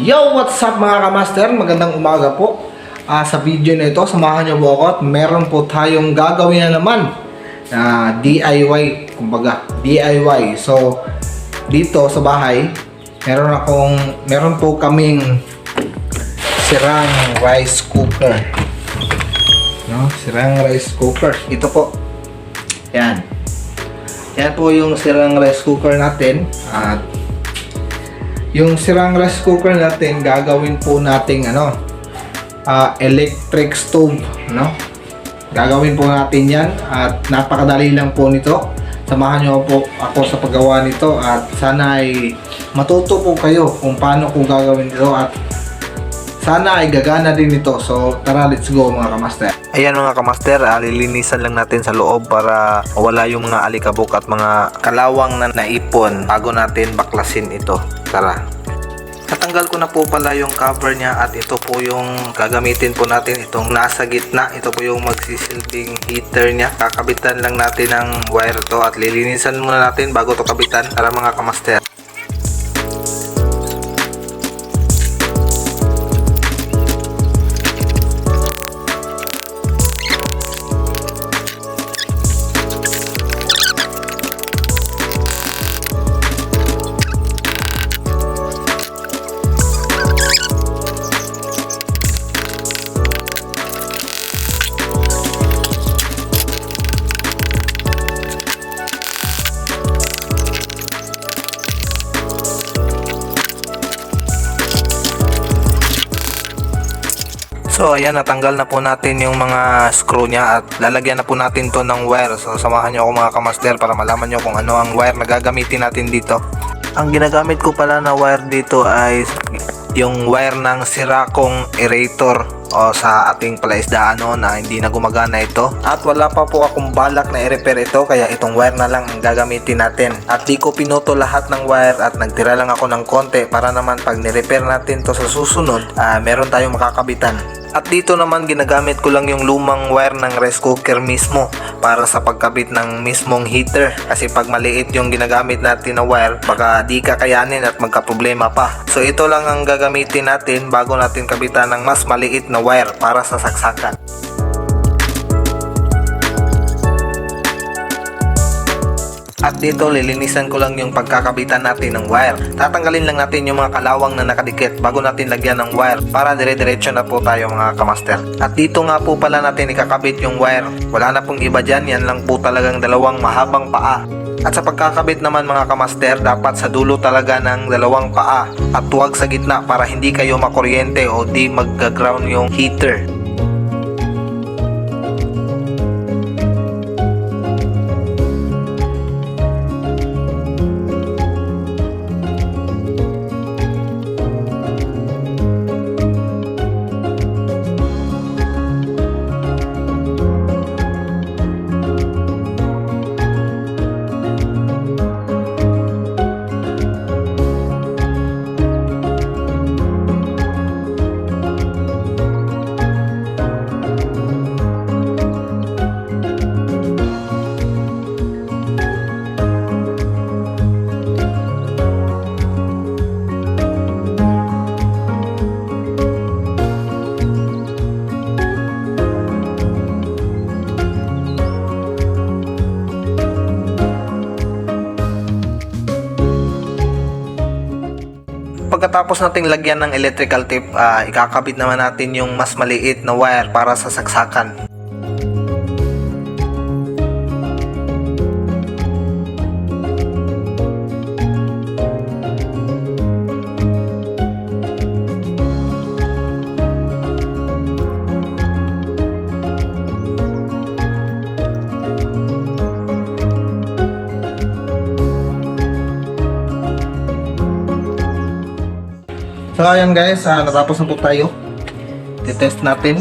Yo, what's up, mga kamaster? Magandang umaga po. Sa video na ito, samahan niyo po ako at meron po tayong gagawin na naman na DIY, kumbaga, DIY. So, dito sa bahay, meron po kaming sirang rice cooker. No? Sirang rice cooker. Ito po. Yan. Yan po yung sirang rice cooker natin at yung sirang rice cooker natin, gagawin po nating ano, electric stove, no? Gagawin po natin yan at napakadali lang po nito. Samahan niyo po ako sa paggawa nito at sana ay matuto po kayo kung paano ko gagawin ito at sana ay gagana din ito. So tara, let's go, mga kamaster. Ayan, mga kamaster, lilinisan lang natin sa loob para wala yung mga alikabok at mga kalawang na naipon bago natin baklasin ito. Tara. Natanggal ko na po pala yung cover niya at ito po yung gagamitin po natin, itong nasa gitna. Ito po yung magsisilbing heater niya. Kakabitan lang natin ng wire to at lilinisan muna natin bago to kabitan. Tara, mga kamaster. So ayan, natanggal na po natin yung mga screw niya at lalagyan na po natin to ng wire. So samahan niyo ako, mga kamaster, para malaman niyo kung ano ang wire na gagamitin natin dito. Ang ginagamit ko pala na wire dito ay yung wire ng sira kong aerator o sa ating palaisdaan no, na hindi na gumagana ito. At wala pa po akong balak na i-repair ito, kaya itong wire na lang ang gagamitin natin. At di ko pinuto lahat ng wire at nagtira lang ako ng konti para naman pag ni-repair natin to sa susunod, meron tayong makakabitan. At dito naman, ginagamit ko lang yung lumang wire ng rice cooker mismo para sa pagkabit ng mismong heater. Kasi pag maliit yung ginagamit natin na wire, baka di kakayanin at magka-problema pa. So ito lang ang gagamitin natin bago natin kabitan ng mas maliit na wire para sa saksakan. At dito, lilinisan ko lang yung pagkakabitan natin ng wire. Tatanggalin lang natin yung mga kalawang na nakadikit bago natin lagyan ng wire para dire-diretso na po tayo, mga kamaster. At dito nga po pala natin ikakabit yung wire. Wala na pong iba dyan, yan lang po talagang dalawang mahabang paa. At sa pagkakabit naman, mga kamaster, dapat sa dulo talaga ng dalawang paa at huwag sa gitna para hindi kayo makuryente o di magga-ground yung heater. Pagkatapos nating lagyan ng electrical tape, ikakabit naman natin yung mas maliit na wire para sa saksakan. So ayan guys, natapos na po tayo. Titest natin.